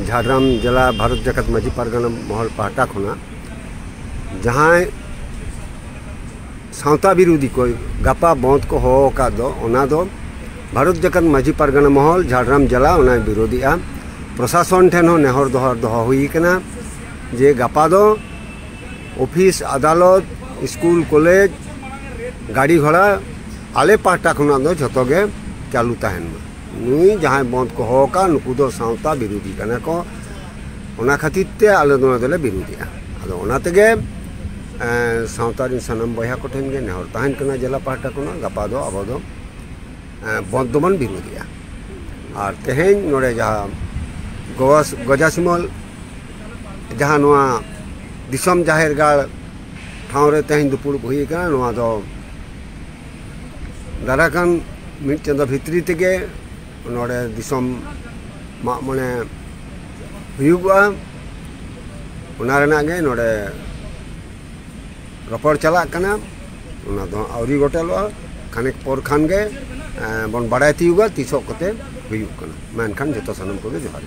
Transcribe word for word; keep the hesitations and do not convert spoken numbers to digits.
ᱡᱷᱟᱲᱜᱨᱟᱢ ᱡᱮᱞᱟ ᱵᱷᱟᱨᱚᱛ ᱡᱟᱠᱟᱛ ᱢᱟᱹᱡᱷᱤ ᱯᱟᱨᱜᱟᱱᱟ ᱢᱚᱦᱚᱞ ᱯᱟᱦᱴᱟ ᱠᱷᱚᱱᱟᱜ ᱡᱟᱦᱟᱸᱭ ᱥᱟᱶᱛᱟ ᱵᱤᱨᱳᱫᱷᱤ ᱠᱚ ᱜᱟᱯᱟ ᱵᱚᱱᱫᱷ ᱠᱚ ᱦᱚᱦᱚ ᱟᱠᱟᱫ ᱫᱚ, ᱚᱱᱟ ᱫᱚ ᱵᱷᱟᱨᱚᱛ ᱡᱟᱠᱟᱛ ᱢᱟᱹᱡᱷᱤ ᱯᱟᱨᱜᱟᱱᱟ ᱢᱚᱦᱚᱞ ᱡᱷᱟᱲᱜᱨᱟᱢ ᱡᱮᱞᱟ ᱚᱱᱟᱭ ᱵᱤᱨᱳᱫᱷᱤᱜᱼᱟ᱾ ᱯᱨᱚᱥᱟᱥᱚᱱ ᱴᱷᱮᱱ ᱦᱚᱸ ᱱᱮᱦᱚᱨ ᱫᱚᱦᱚ ᱫᱚᱦᱚ ᱦᱩᱭ ᱟᱠᱟᱱᱟ ᱡᱮ ᱜᱟᱯᱟ ᱫᱚ ᱚᱯᱷᱤᱥ, ᱟᱫᱟᱞᱚᱛ, ᱥᱠᱩᱞ, ᱠᱚᱞᱮᱡᱽ, ᱜᱟᱹᱰᱤ ᱜᱷᱚᱲᱟ ᱟᱞᱮ ᱯᱟᱦᱴᱟ ᱠᱷᱚᱱᱟᱜ ᱫᱚ ᱡᱷᱚᱛᱚ ᱜᱮ ᱪᱟᱹᱞᱩ ᱛᱟᱦᱮᱱ ᱢᱟ᱾ ᱱᱩᱭ ᱡᱟᱦᱟᱸᱭ ᱵᱚᱱᱫᱷ ᱠᱚ ᱦᱚᱦᱚ ᱟᱠᱟᱫ, ᱱᱩᱠᱩ ᱫᱚ ᱥᱟᱶᱛᱟ ᱵᱤᱨᱳᱫᱷᱤ ᱠᱟᱱᱟ ᱠᱚ᱾ ᱚᱱᱟ ᱠᱷᱟᱹᱛᱤᱨ ᱛᱮ ᱟᱞᱮ ᱱᱚᱣᱟ ᱫᱚᱞᱮ ᱵᱤᱨᱳᱫᱷᱮᱜᱼᱟ᱾ ᱟᱫᱚ ᱚᱱᱟ ᱛᱮᱜᱮ, ᱮᱸ, ᱥᱟᱶᱛᱟ ᱨᱮᱱ ᱥᱟᱱᱟᱢ ᱵᱚᱭᱦᱟ ᱠᱚᱴᱷᱮᱱ ᱜᱮ ᱱᱮᱦᱚᱨ ᱛᱟᱦᱮᱱ ᱠᱟᱱᱟ ᱡᱮᱞᱟ ᱯᱟᱦᱴᱟ ᱠᱷᱚᱱᱟᱜ, ᱜᱟᱯᱟ ᱫᱚ ᱟᱵᱚ ᱫᱚ, ᱮᱸ, ᱵᱚᱱᱫᱷ ᱫᱚᱵᱚᱱ ᱵᱤᱨᱳᱫᱷᱮᱜᱼᱟ᱾ ᱟᱨ ᱛᱮᱦᱮᱧ ᱱᱚᱰᱮ ᱡᱟᱦᱟᱸ ᱜᱚᱣᱟᱥ-, ᱜᱚᱡᱟᱥᱤᱢᱚᱞ, ᱡᱟᱦᱟᱸ ᱱᱚᱣᱟ ᱫᱤᱥᱚᱢ ᱡᱟᱦᱮᱨ ᱜᱟᱲ ᱴᱷᱟᱶ ᱨᱮ ᱛᱮᱦᱮᱧ ᱫᱩᱯᱩᱲᱩᱵ ᱦᱩᱭ ᱟᱠᱟᱱᱟ, ᱱᱚᱣᱟ ᱫᱚ ᱫᱟᱨᱟᱭ ᱠᱟᱱ ᱢᱤᱫ ᱪᱟᱸᱫᱚ ᱵᱷᱤᱛᱨᱤ ᱛᱮᱜᱮ ᱱᱚᱰᱮ ᱫᱤᱥᱚᱢ ᱢᱟᱜ ᱢᱚᱬᱮ ᱦᱩᱭᱩᱜᱚᱜᱼᱟ᱾ ᱚᱱᱟ ᱨᱮᱱᱟᱜ ᱜᱮ ᱱᱚᱰᱮ ᱨᱚᱯᱚᱲ ᱪᱟᱞᱟᱜ ᱠᱟᱱᱟ, ᱚᱱᱟ ᱫᱚ ᱟᱹᱣᱨᱤ ᱜᱚᱴᱟᱞᱚᱜᱼᱟ᱾ ᱠᱷᱟᱱᱮᱠ ᱯᱚᱨ ᱠᱷᱟᱱ ᱜᱮ, ᱮᱸ, ᱵᱚᱱ ᱵᱟᱲᱟᱭ ᱛᱤᱭᱳᱜᱟ ᱛᱤᱥᱚᱜ ᱠᱚᱛᱮ ᱦᱩᱭᱩᱜ ᱠᱟᱱᱟ᱾ ᱢᱮᱱᱠᱷᱟᱱ ᱡᱚᱛᱚ ᱥᱟᱱᱟᱢ ᱠᱚᱜᱮ ᱡᱚᱦᱟᱨ᱾